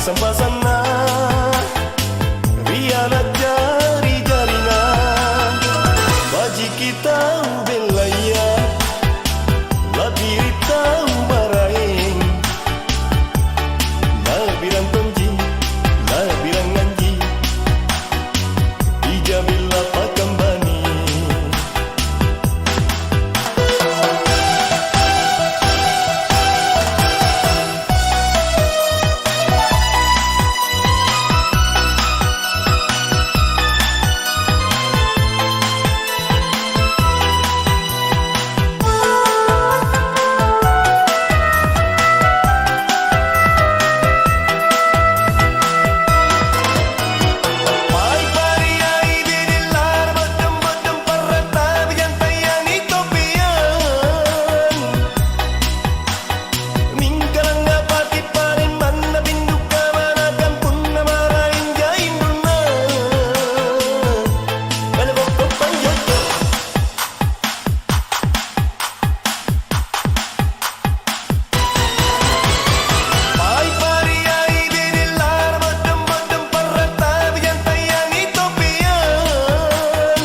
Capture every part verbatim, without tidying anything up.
Sampasanna ri ana' jari-jarina, bajiki tau bellaya, la'biri' tau maraeng, na'birang tonji, na'birang anji, ija bella pakambani. Mingka langngapaki parimmanna bindu kamana kampunna maraeng jaindunna. Kalebokko panjojo. Pai-pariai bede lara boddong-boddong parrata bijang tayangi topiang.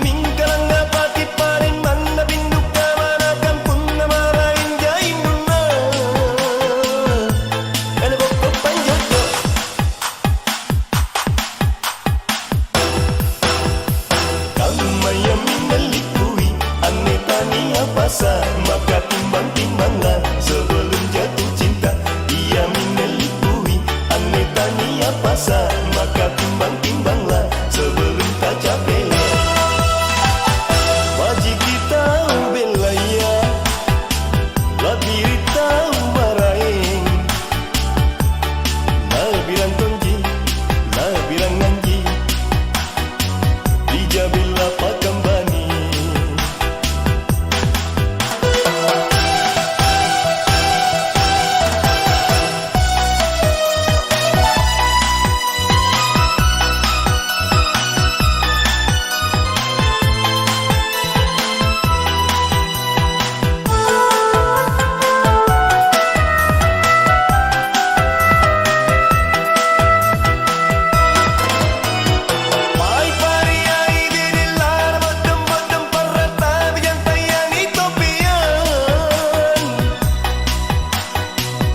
Mingka langngapaki parimmanna bindu kamana kampunna maraeng jaindunna. Kalebokko panjojo. Kammayaminne lippui anne tania pasa, maka timbang-timbangla sebelum jatuh cinta. Iaminne lippui anne tania pasa, maka timbang-timbangla sebelum tacapele. Bajiki tau bellaya, la'biri' tau maraeng. Na'birang tonji, na'birang anji, ija bella pakambani.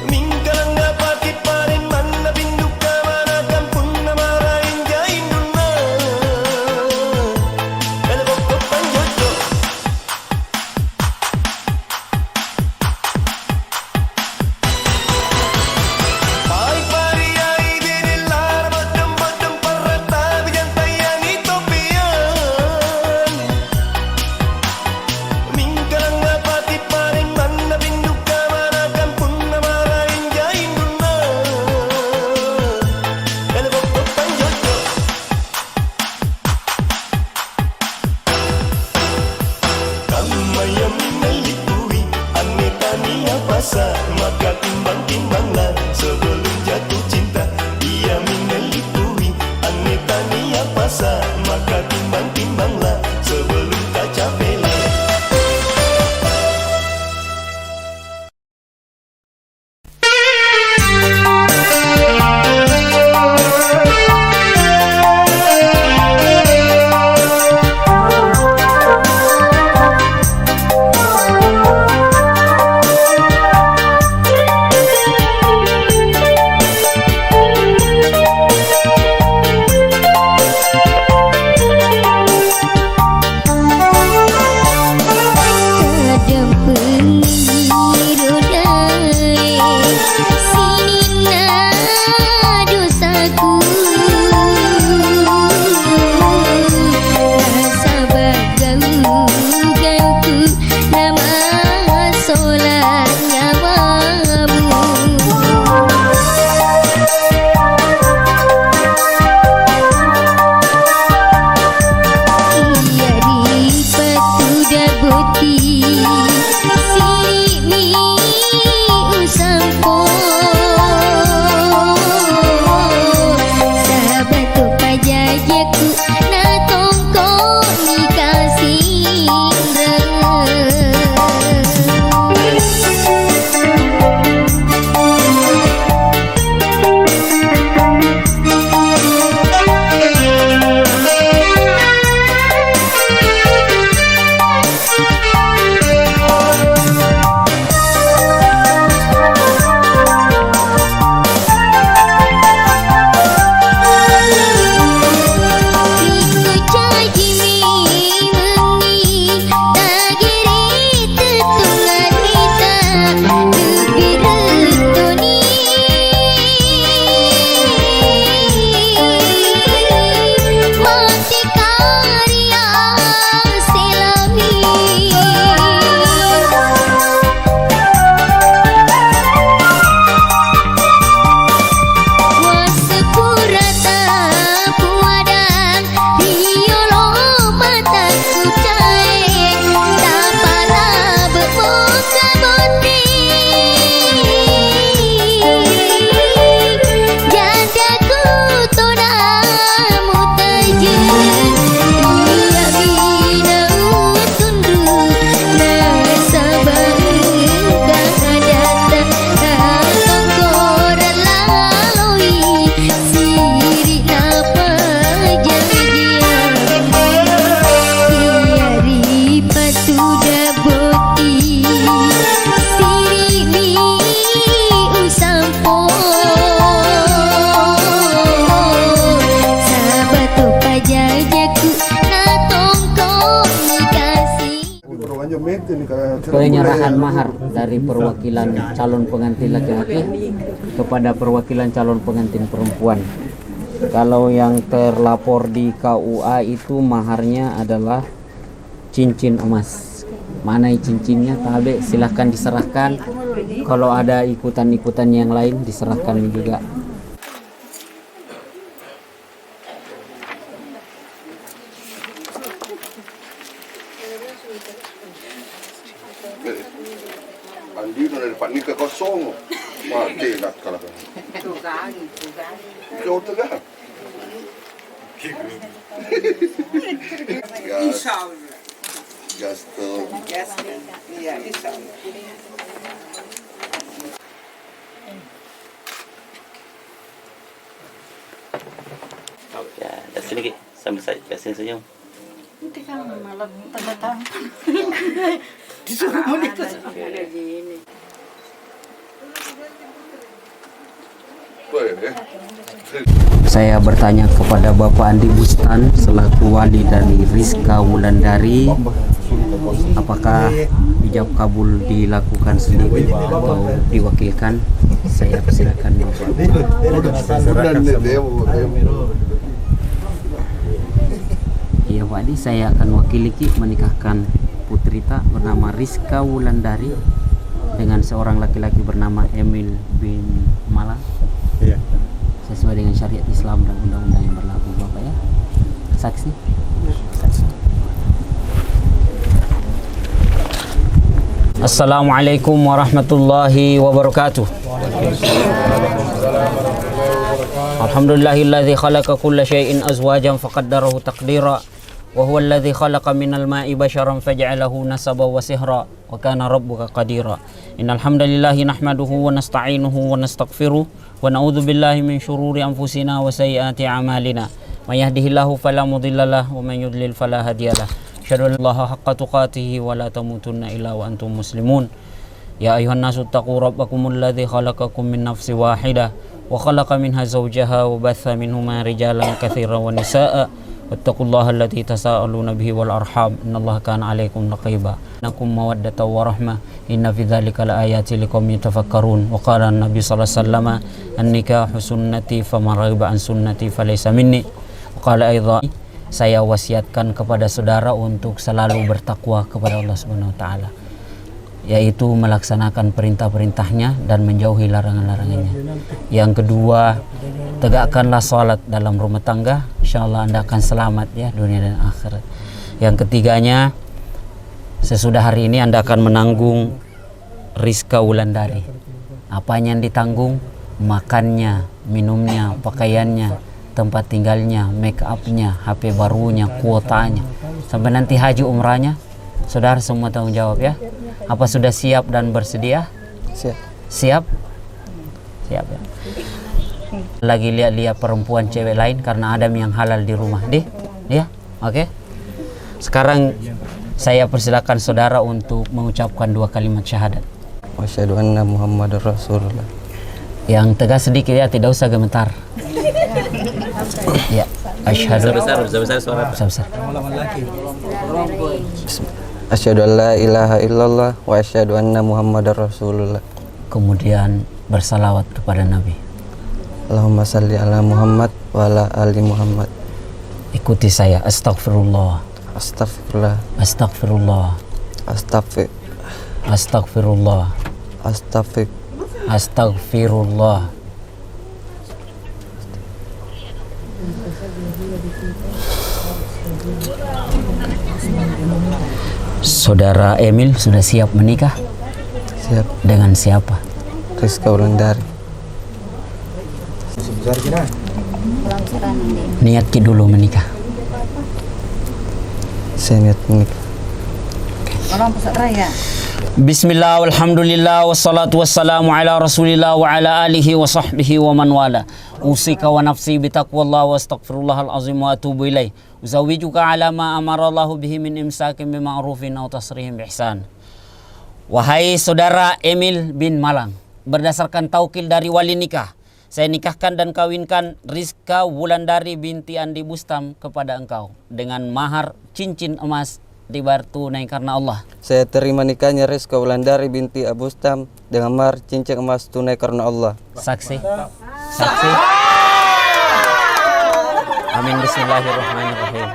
Mingka langngapaki parimmanna bindu kamana kampunna maraeng jaindunna. Kalebokko panjojo. Pai-pariai bede lara boddong-boddong parrata bijang tayangi topiang. Mingka langngapaki parimmanna bindu kamana kampunna maraeng jaindunna. Kalebokko panjojo. Kammayaminne lippui anne tania pasa, maka timbang-timbangla sebelum jatuh cinta. Iaminne lippui anne tania pasa, maka timbang-timbangla sebelum tacapele. Penyerahan mahar dari perwakilan calon pengantin laki-laki kepada perwakilan calon pengantin perempuan. Kalau yang terlapor di K U A itu maharnya adalah cincin emas. Manai cincinnya, tabe, silahkan diserahkan. Kalau ada ikutan-ikutan yang lain, diserahkan juga. Andino dari Pak Nika kosong. Wah, tidak kalah. Tugang, tugang. Kau tegang. Gas. Insya Allah. Gas tuh. Gas, iya, insya Allah. Ya, dari sini, Ki. Sambil saya kasih senyum. Nanti kan malam tanda tangan. Disuruh menikah. Ada gini. Saya bertanya kepada Bapak Andi Bustan selaku wali dari Rizka Wulandari, apakah ijab kabul dilakukan sendiri atau diwakilkan? Saya persilakan Bapak. Iya, Pak Andi, saya akan wakili ki menikahkan putrita bernama Rizka Wulandari dengan seorang laki-laki bernama Emil bin Malang. Iya. Sesuai dengan syariat Islam dan undang-undang yang berlaku, Bapak, ya. Saksi. Assalamualaikum warahmatullahi wabarakatuh. Alhamdulillahilladzi khalaqa kulla syai'in azwajan faqaddarahu taqdira. Wa huwa alladzi khalaqa minal ma'i basyaran faja'alahu nasaban wa sihra. Wa kana rabbuka qadira. Innal hamdalillahi nahmaduhu wa nasta'inuhu wa nastaghfiruh. Wa na'udzu billahi min syururi anfusina wa sayyiati a'malina. May yahdihillahu fala mudhillalah wa may yudlil fala hadiyalah. Asyhadu an la ilaha haqqa tuqatihi wa la tamutunna illa wa antum muslimun. Ya ayyuhan nasu taqu rabbakumul ladzi khalaqakum min nafsi wahidah wa khalaqa minha zawjaha wa batha minhuma rijalan katsiran wa nisaa wattaqullaha alladzi tasaaluna bihi wal arham innallaha kana alaikum raqiba. Nakum mawaddatan wa rahmah. Inna fi dzalika laayatil liqaumin yatafakkarun. Wa qala an-nabi sallallahu alaihi wasallam, "An-nikahu sunnati faman raghiba an sunnati falaysa minni." Wa qala aidha, saya wasiatkan kepada saudara untuk selalu bertakwa kepada Allah Subhanahu wa taala, yaitu melaksanakan perintah-perintahnya dan menjauhi larangan-larangannya. Yang kedua, tegakkanlah salat dalam rumah tangga, insyaallah Anda akan selamat ya dunia dan akhirat. Yang ketiganya, sesudah hari ini Anda akan menanggung Rizka Wulandari. Apanya yang ditanggung? Makannya, minumnya, pakaiannya, tempat tinggalnya, make up-nya, H P barunya, kuotanya. Sampai nanti haji umrahnya, saudara semua tanggung jawab ya. Apa sudah siap dan bersedia? Siap. Siap? Siap ya. Lagi lihat-lihat perempuan cewek lain karena ada yang halal di rumah. Deh? Ya? Oke. Sekarang saya persilakan saudara untuk mengucapkan dua kalimat syahadat. Asyhadu anna Muhammadar Rasulullah. Yang tegas sedikit ya, tidak usah gemetar. Ya, asyhadu. Besar, besar, besar suara. Besar, besar. Asyhadu an la ilaha illallah wa asyhadu anna Muhammadar Rasulullah. Kemudian bersalawat kepada Nabi. Allahumma salli ala Muhammad wa ala ali Muhammad. Ikuti saya. Astagfirullah. Astagfirullah. Astagfirullah. Astagfir- Astagfirullah. Astagfir- Astagfirullah. Saudara Emil sudah siap menikah? Siap. Dengan siapa? Rizka Wulandari. Niatki dulu menikah. Saya niat menikah. Bismillah, walhamdulillah, wassalatu wassalamu ala rasulillah wa ala alihi wa sahbihi wa man wala. Usika wa nafsi bitaqwallah wa astaghfirullahal azim wa atubu ilaih. Uzawijuka ala ma amarallahu bihi min imsakin bima'rufin au tasrihim bihsan. Wahai saudara Emil bin Malang, berdasarkan taukil dari wali nikah, saya nikahkan dan kawinkan Rizka Wulandari binti Andi Bustam kepada engkau dengan mahar cincin emas Dibayar tunai karena Allah. Saya terima nikahnya Rizka Wulandari binti Abustam dengan mahar cincin emas tunai karena Allah. Saksi? Saksi? Amin. Bismillahirrahmanirrahim.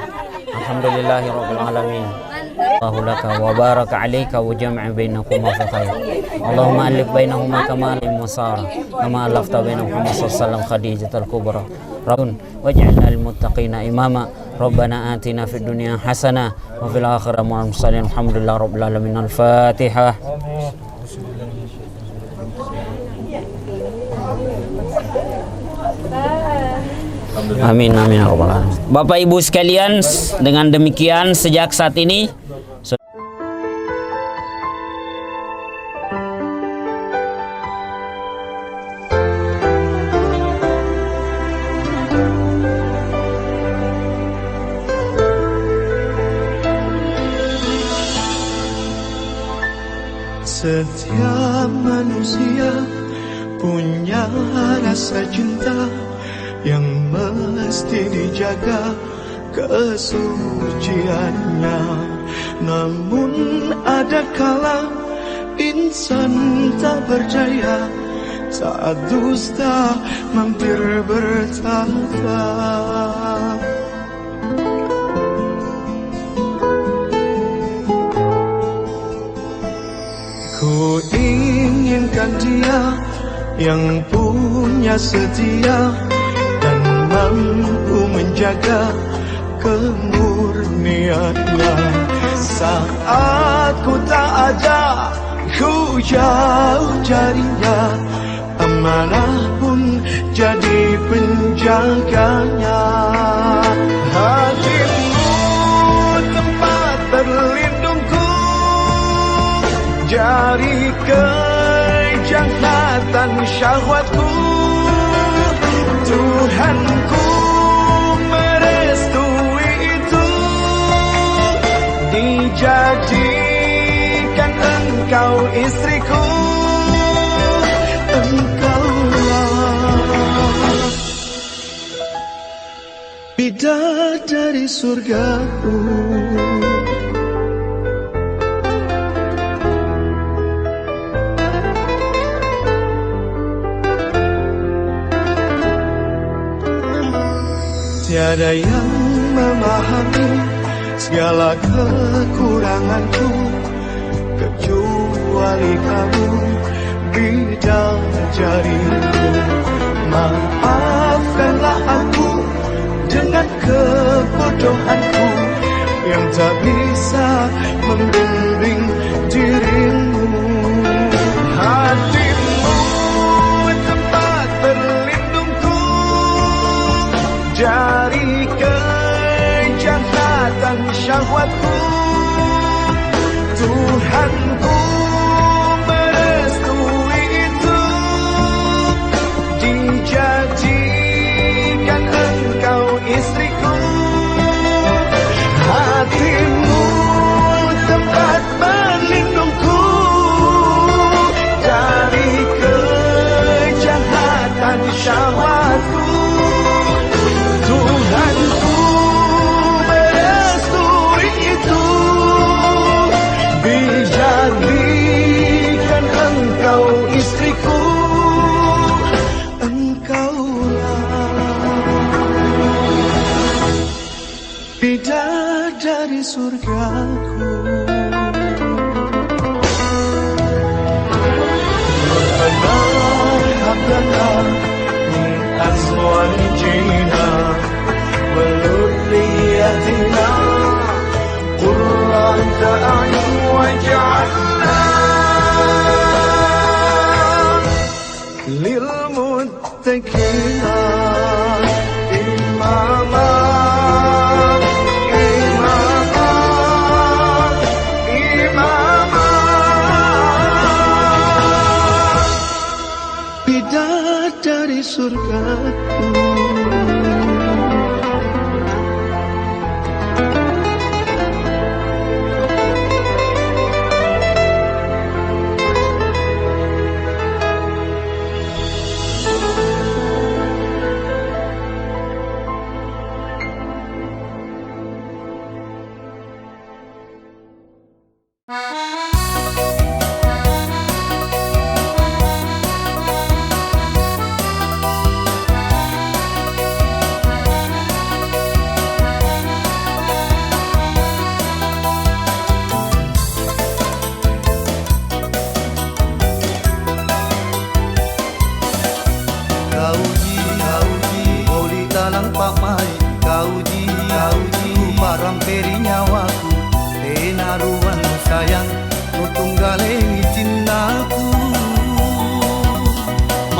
Alhamdulillahirabbil alamin. Allahu laka wa baraka alaika wa jama'a bainakuma fi khair. Allahumma allif bainahuma kama allafta baina Muhammad sallallahu alaihi wasallam Khadijatal Kubra. Rabbun waj'alna lil muttaqina imama. Rabbana atina fid dunya hasanah wa fil akhirati hasanah wa qina adzabannar. Alhamdulillah rabbil alamin. Al-Fatihah. Amin, amin, ya rabbal alamin. Bapak Ibu sekalian, dengan demikian sejak saat ini Setiap manusia punya rasa cinta yang mesti dijaga kesuciannya. Namun ada kala insan tak berdaya, saat dusta mampir bertata. Ku inginkan dia yang punya setia dan mampu menjaga kemurniannya. Saat ku tak ada, ku jauh darinya, amanah pun jadi penjaganya. Hatimu tempat berlindungku dari kejahatan syahwatku. Tuhanku merestui itu, dijadikan engkau istriku. Engkaulah bidadari surgaku. Tiada yang memahami segala kekuranganku kecuali kamu, bidadariku. Maafkanlah aku dengan kebodohanku yang tak bisa membimbing dirimu. Hatimu tempat berlindungku dari kejahatan syahwatku. Tuhanku merestui itu, dijadikan engkau istriku. Hatimu tempat berlindungku dari kejahatan syahwatku. Tuhanku merestui itu, dijadikan engkau istriku. Engkaulah bidadari surgaku. Rabbana hab lana min azwajina wa dzurriyyatina qurrata a'yun waj'alna lil muttaqina imama, imama, imama. Bidadari surgaku.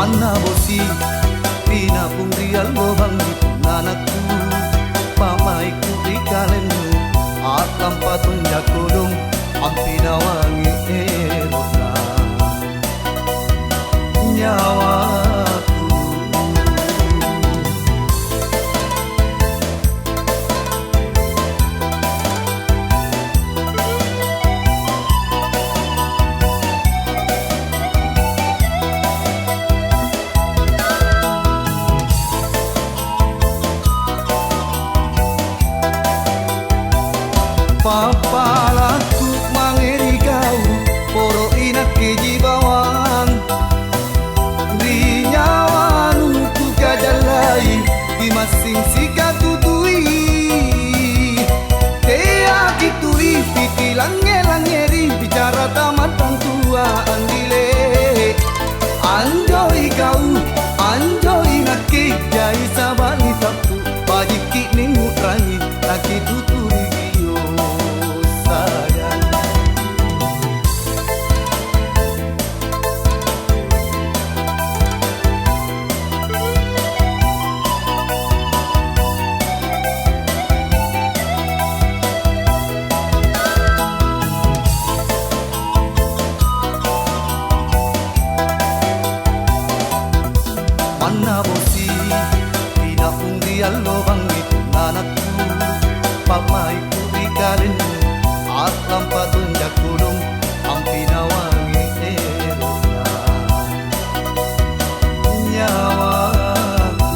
Manna bosi, pinapung ri allo bangngi punna nakku, pa'maikku ri kalennu, a'lampa tonja kodong, ampinawangi ero'na nyawaku. Pappalakku mange ri kau, poro inakkeji bawang. Ri nyawanu kukajallai, imassing sikatutui. Teaki tuli piti langnge-langngeri, bicara tamang tantua andile. Anjoi kau, anjoi nakke, jai saba'ni tappu, bajikki ningu'rangi, nakituturi kio sayang. Manna bosi, pinapung ri allo bangngi punna nakku, pa'maikku ri kalennu, a'lampa tonja kodong, ampinawangi ero'na nyawaku.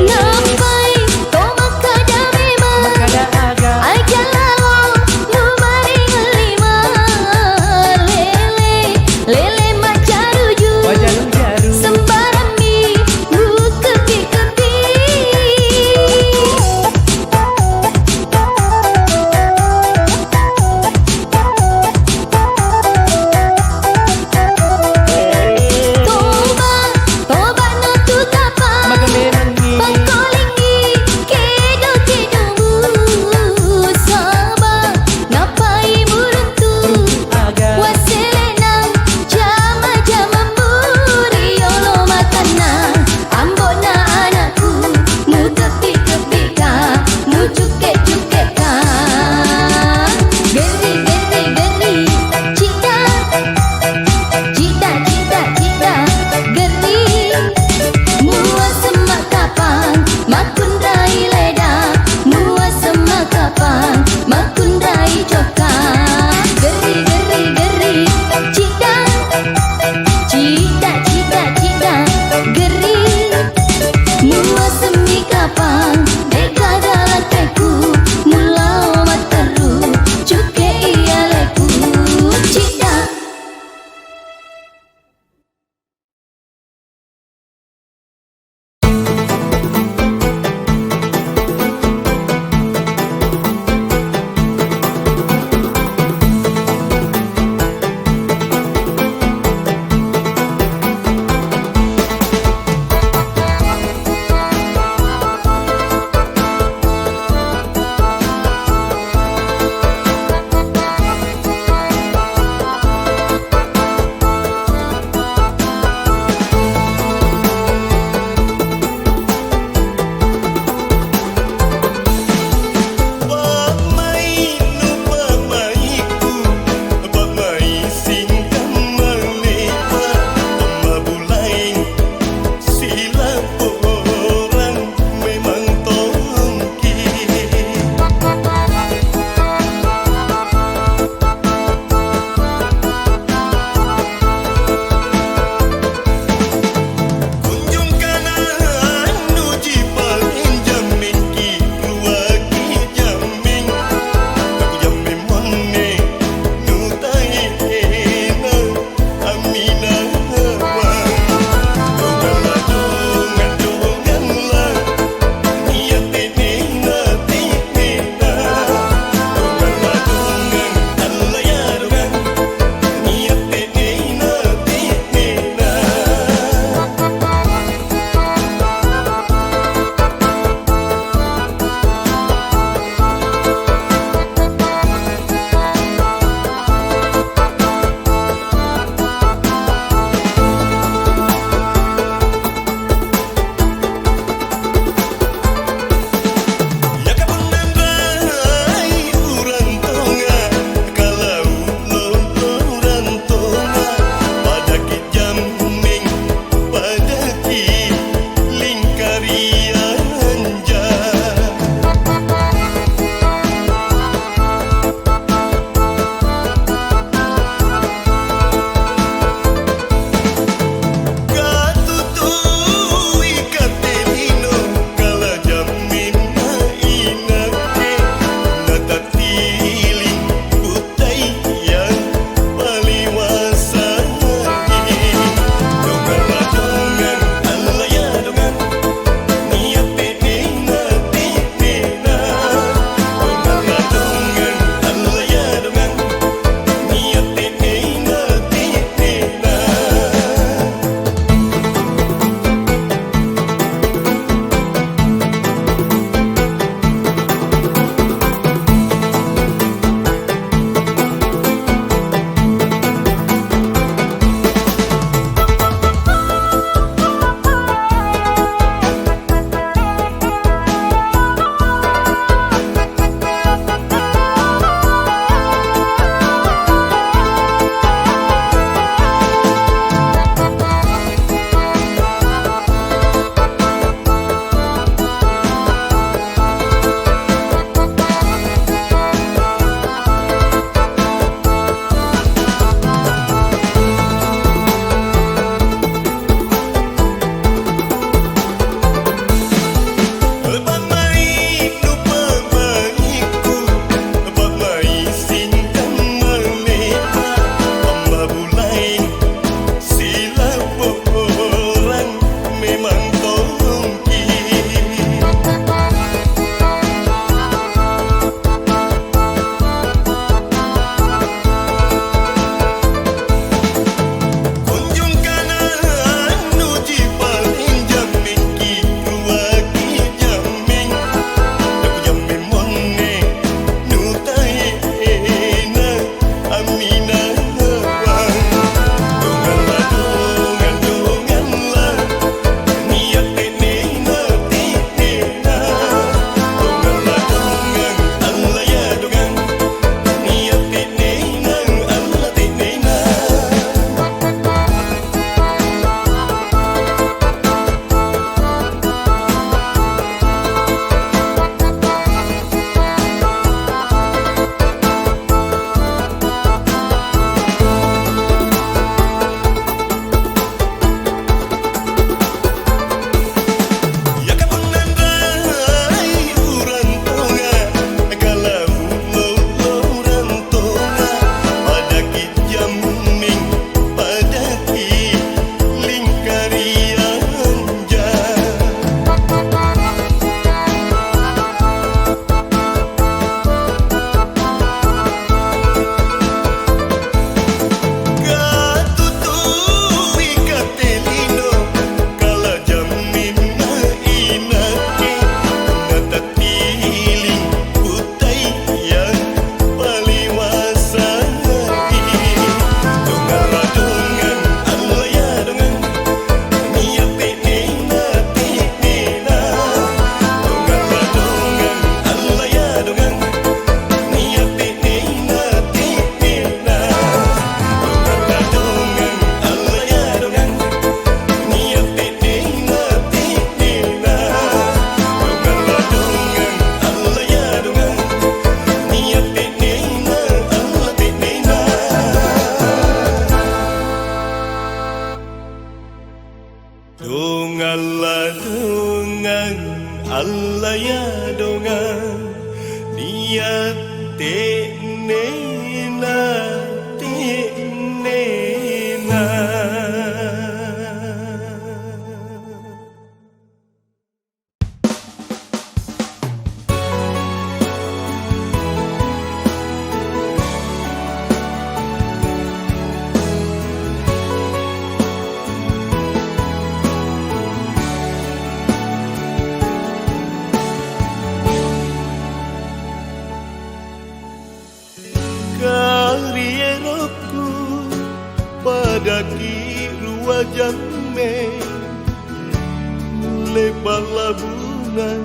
Nampai tau makkada memang, makkada aga? Aja lalo numaring lima, lele, lele macaruju. Macaruju. Dongang ladongang, allaya dongang, nia' te'nena, te'nena. Karierokku padaki rua jammeng, le'ba' labungang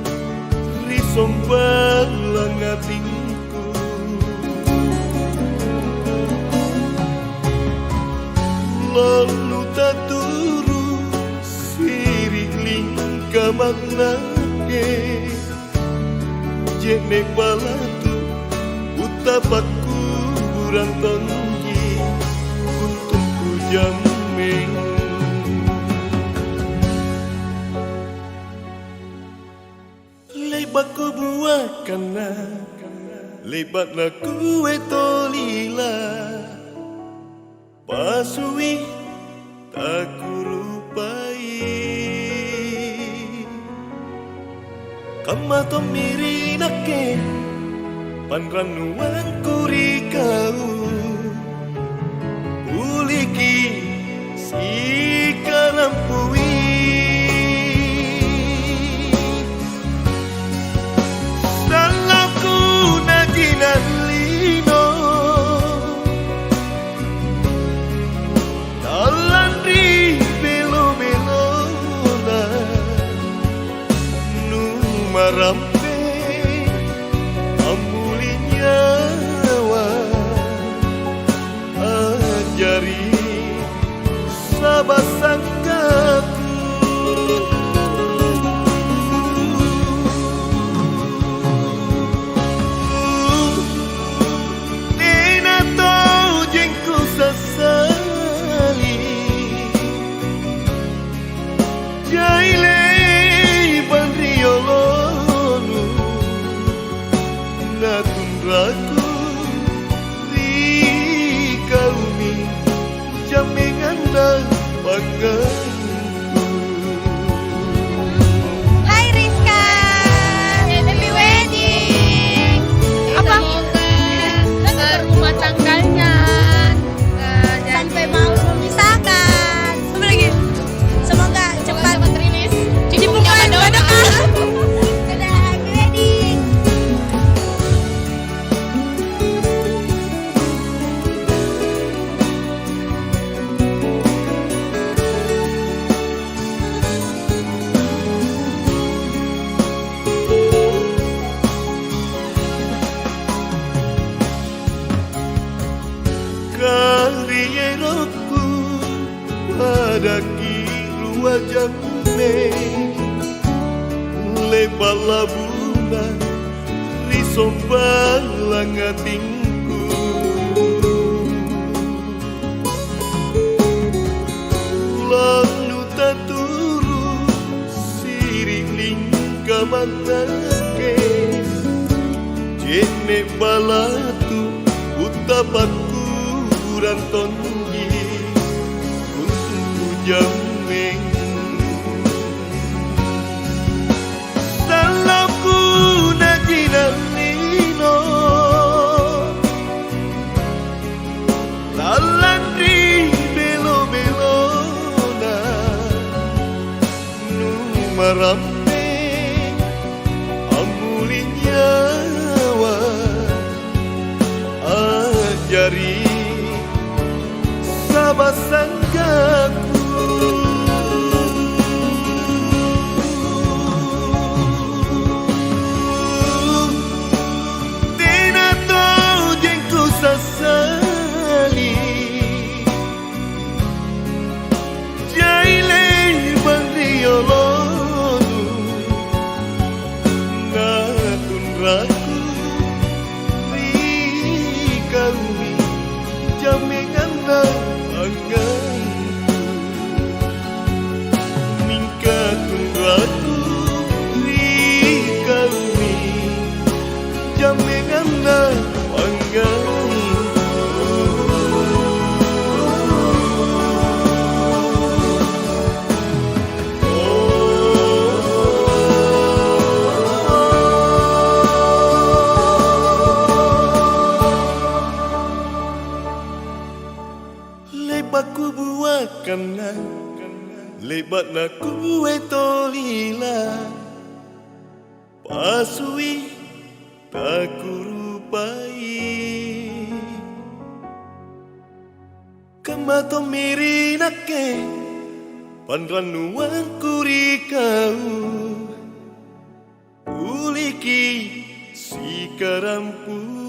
ri sombalang atingku. Lollu taturu' siri' lingkamang nakke. Je'ne' balatu', butta pakkuburang tonji, untu' kujammeng. Le'ba' kubuakanna, le'ba'na kuwe tolila. Pasui takurupai. Kamma tommi ri nakke panrannuangku ri kau. Uliki sikarampui. Salloku nakinallino, tallang ri belo-belona, numarampei ammuli nyawa. A'jari saba' sanggaku. Tena tojeng kusassali. Jai le'bang ri olonu, natunraku ri kaumi jammenganna panggangku. Hai Rizka, happy wedding. Apa? Semoga, eh, rumah tangganya, eh, jadi sampai mau memisahkan. Apa lagi? Semoga cepat rilis. Cipukan jodoh. Dadah, happy wedding. Karierokku padaki rua jammeng, le'ba' labungang ri sombalang atingku. Lannu taturu' siri' lingkamang nakke, je'ne' balatu' butta pakkuburang tonji, untu' kujammeng. Salloku nakinallino, tallang ri belo-belona, numarampei ammuli nyawa. A'jari saba' sanggaku. Tena tojeng kusassali. Jai le'bang ri olonu, Ma'na kue tolila, pasui takurupai. Kamma tommi ri nakke, panrannuangku ri kau. Uliki sikarampui.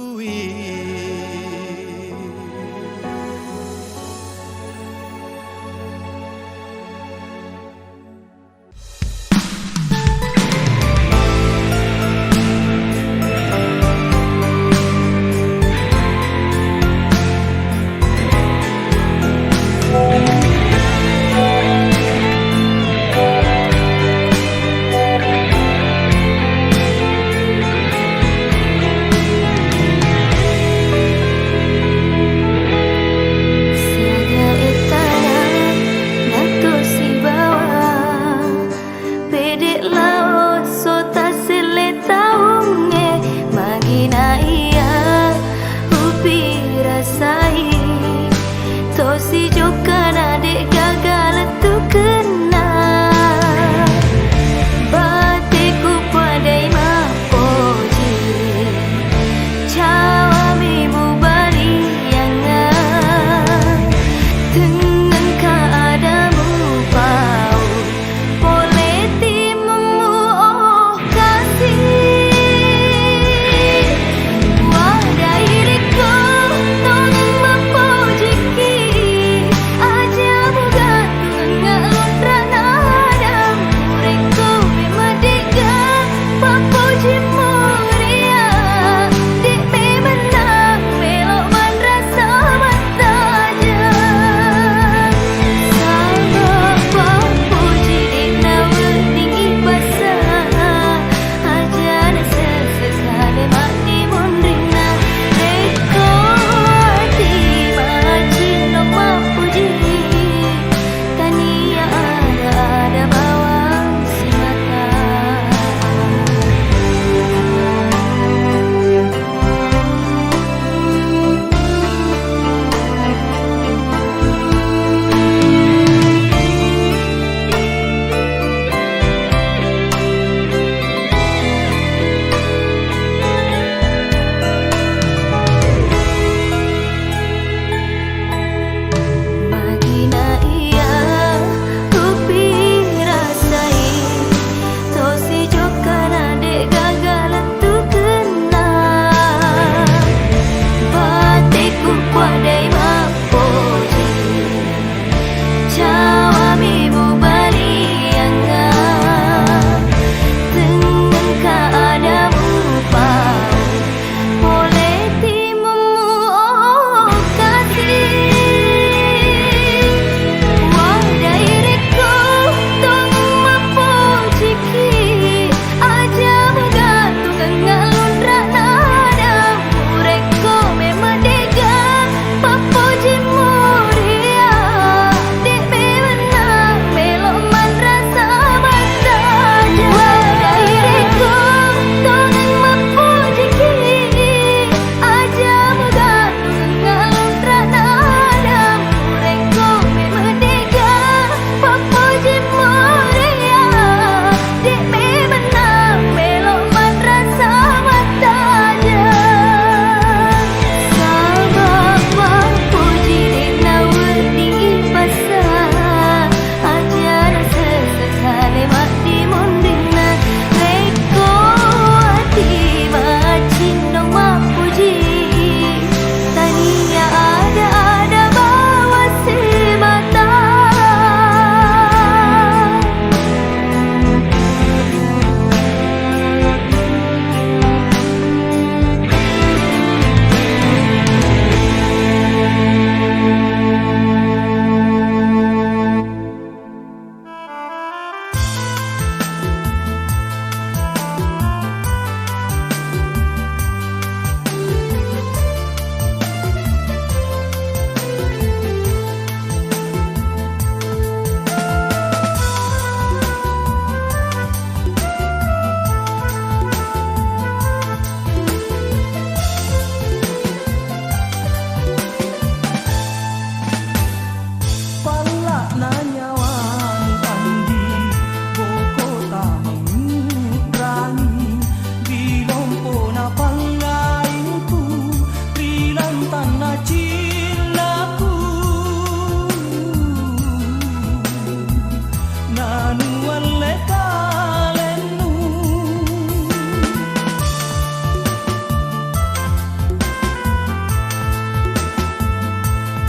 Anualle kalennu.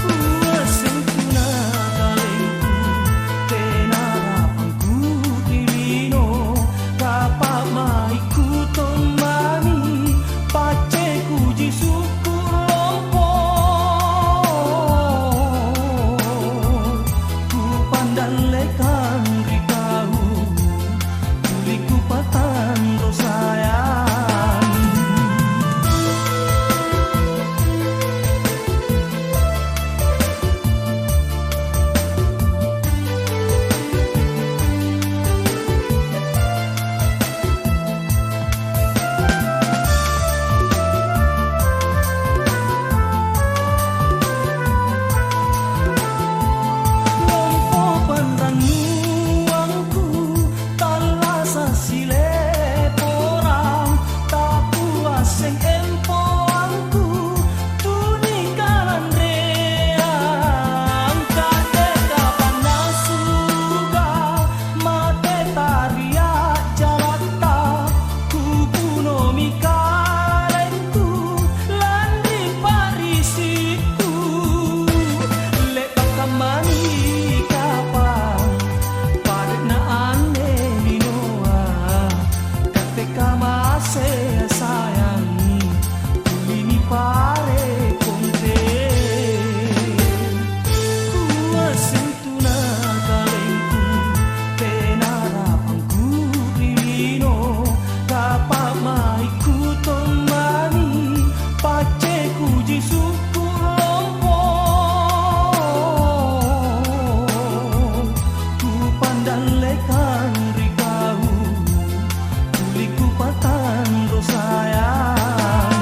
Kuasseng tuna kalengku, tena rapangku ri lino, kapa'maikku tommami, pacceku jisukku lompo. Kupandallekang ri kau, tuli kupatanro sayang. Lompo panrannuangku, tallasa' sileporang, tapuasseng empoangku, tuni kalanreang, ka'de' kapanna suga, mate taria' jalatta, kubunomi kalengku, lanri pa'risikku. Le'ba' kammani kapang, pare'na anne linoa, katte kamase sayang, tuli nipare' konte. Kuasseng tuna kalengku, tena rapangku ri lino, kapa'maikku tommani, pacceku jisukku lompo. Kupandallekang ri kau, tuli kupatanro sayang.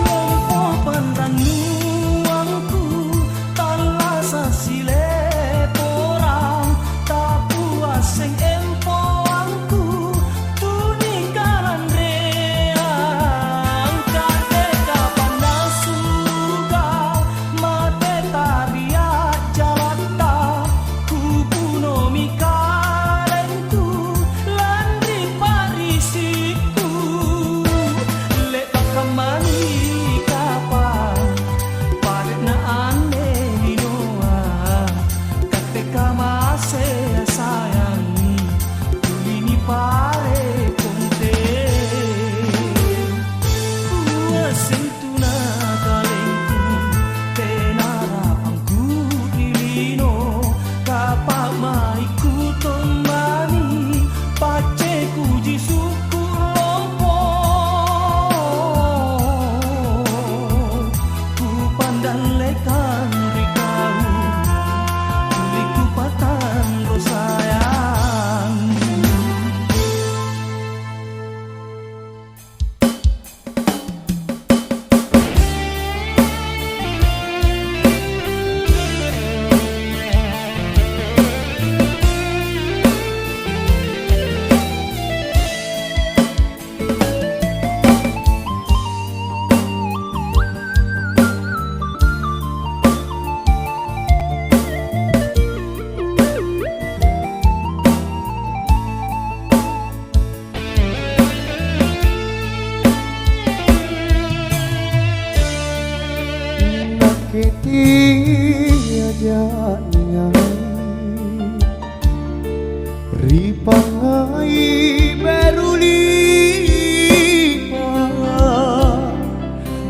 Lompo panrannuangku, tallasa' sileporang, tapuasseng empoangku, tuni kalanreang, ka'de' kapanna suga, mate taria' jalatta, kubunomi kalengku, lanri pa'risikku. Le'ba' kammani kapang, pare'na anne linoa, katte kamase sayang, tuli nipare' konte. Kuasseng tuna kalengku, tena rapangku ri lino, kapa'maikku tommani, pacceku jisukku lompo. Kupandallekang ri kau, tuli kupatanro sayang. Nakke teaja' nia'ai ri pangngai beru lipa'.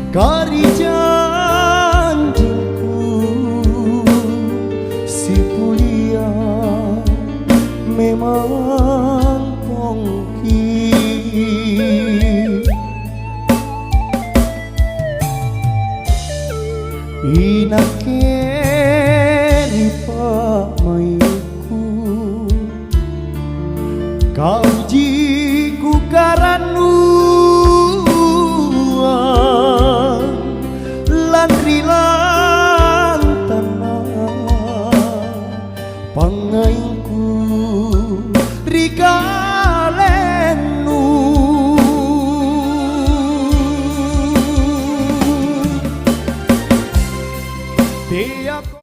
Kari janjingku sipulia memang tongki. Inakke ri pa'mai'ku, kauji kukarannuang, la ri lantanna pangngaingku ri kalennu. Teako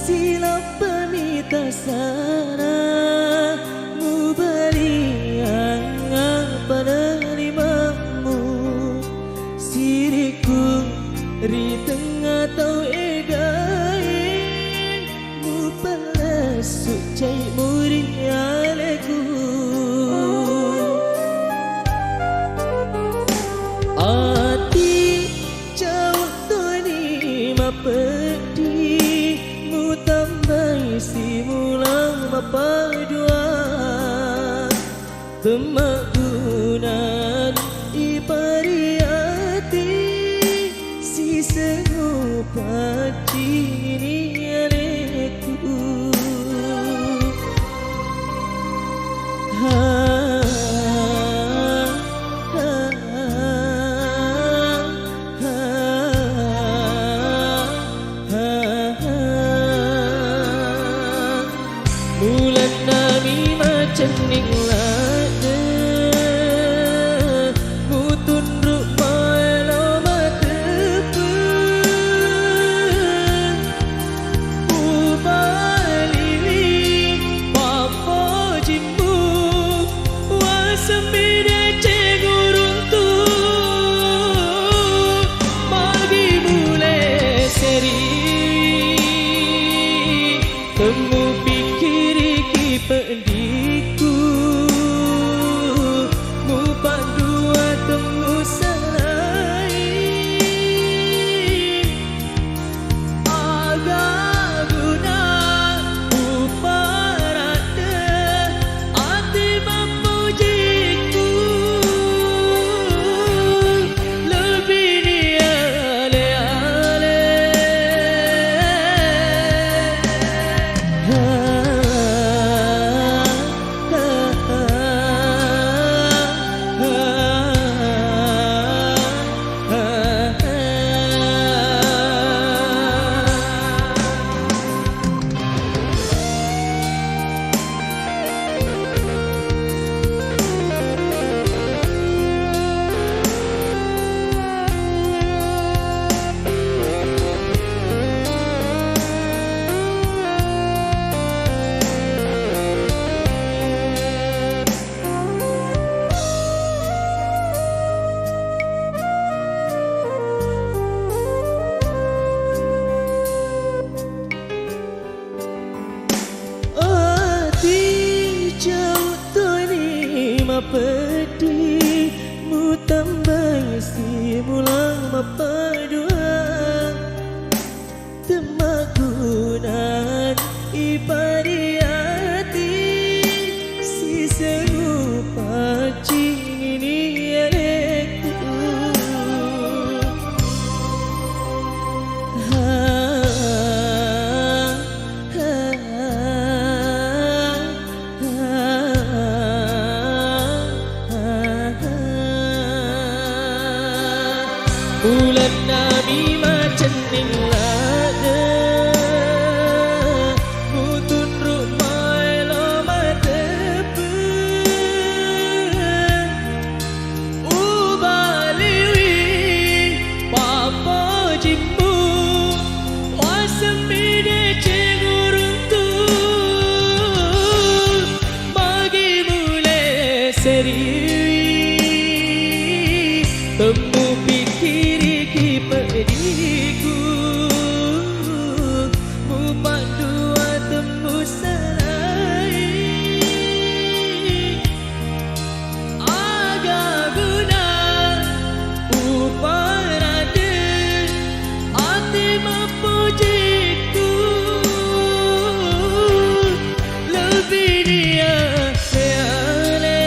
Silappami tasana, mubalianga pada limammu. Siriku ri tengnga tau egae, mupallassu cai'mu ri aleku. Ati Jauh toni mapeddi, mutambai simulang mappadua. Temma'guna ipariati, sisengu paccini alekku. Ha, ha, ha. Mulannami macenning la'de, mutunru' maelo mateppeng. Ubaliwi pappojimmu, wasemmi deceng uruntu, magi muleseri. Temmupikkiriki pe'diku, mupa'dua temmusalai. Agaguna upara'de ati mappujikku, lebbi niale-ale. Ati jauh toni mapeddi, mutambai simulang mappadua. Temmagunan ipariati, sisengu paccini alekku. Ha, ha, ha. Ulannami macenning la'de, mutunru' maelo mateppeng. Ubaliwi pappojimmu, wasemmi deceng uruntu, magi muleseri. Temmupikkiriki pe'diku, mupa'dua temmusalai. Agaguna upara'de ati mappujikku, lebbi niale-ale.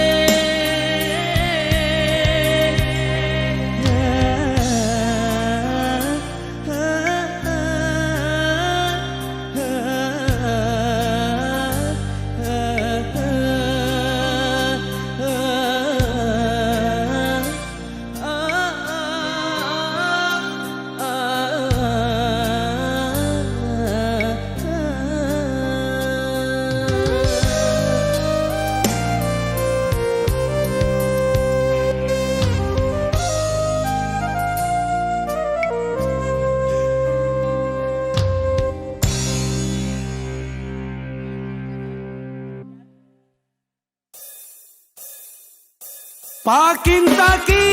Pakintaki!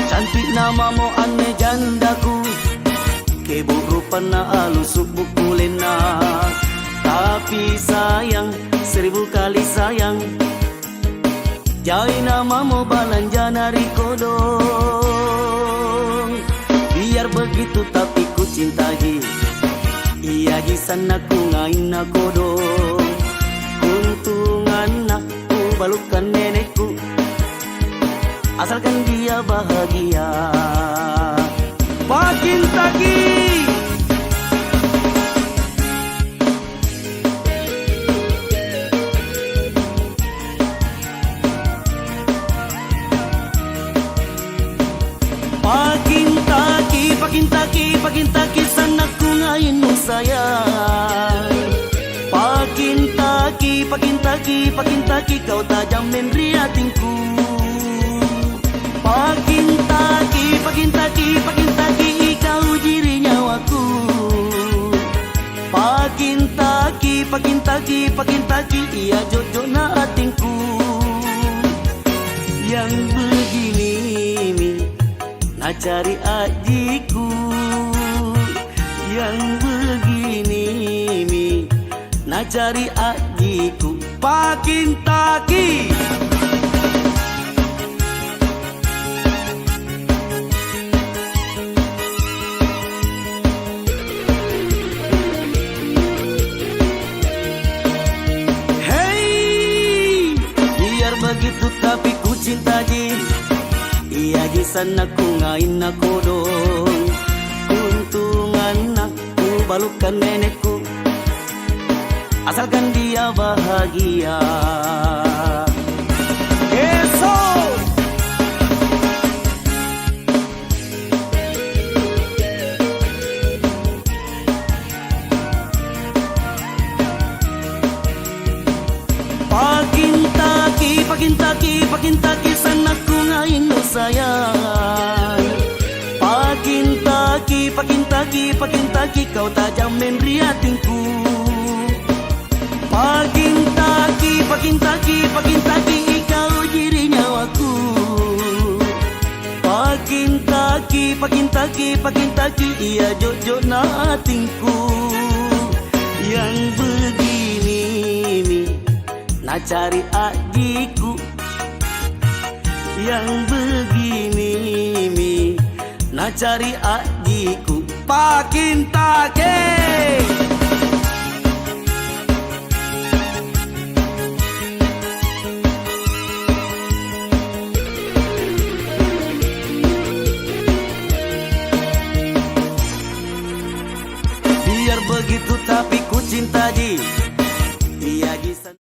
Cantikna mamo anne jandaku, kebo' rupanna alusu' bukkulenna. Tapi sayang, seribu kali sayang, jaina mamo balanjana ri kodong. Biar begitu tapi kucintaji, iaji sannakku ngainna kodong. Keuntunganna kubalukkan nenekku, asalkan dia bahagia. Pakintaki! Pakintaki, pakintaki, pakintaki sannakku ngainnu sayang. Pakintaki, pakintaki, pakintaki kau tajang menri atingku. Pakintaki, pakintaki, pakintaki ikau jiri nyawaku. Pakintaki, pakintaki, pakintaki ia jo'jo'na atingku. Yang begini mi nacari ajiku. Yang begini mi nacari ajiku. Pakintaki. Hei, biar begitu tapi kucintaji. Iaji sannakku ngainna kodong. Keuntunganna kubalukkan nenekku, asalkan dia bahagia. Eso! Pakintaki, pakintaki, pakintaki sannakku ngainnu sayang. Pakintaki, pakintaki, pakintaki kau tajang menri atingku. Pakintaki, pakintaki, pakintaki ikau jiri nyawaku. Pakintaki, pakintaki, pakintaki ia jo'jo'na atingku. Yang begini mi nacari ajiku. Yang begini mi nacari ajiku. Pakintake. Biar begitu tapi kucintaji.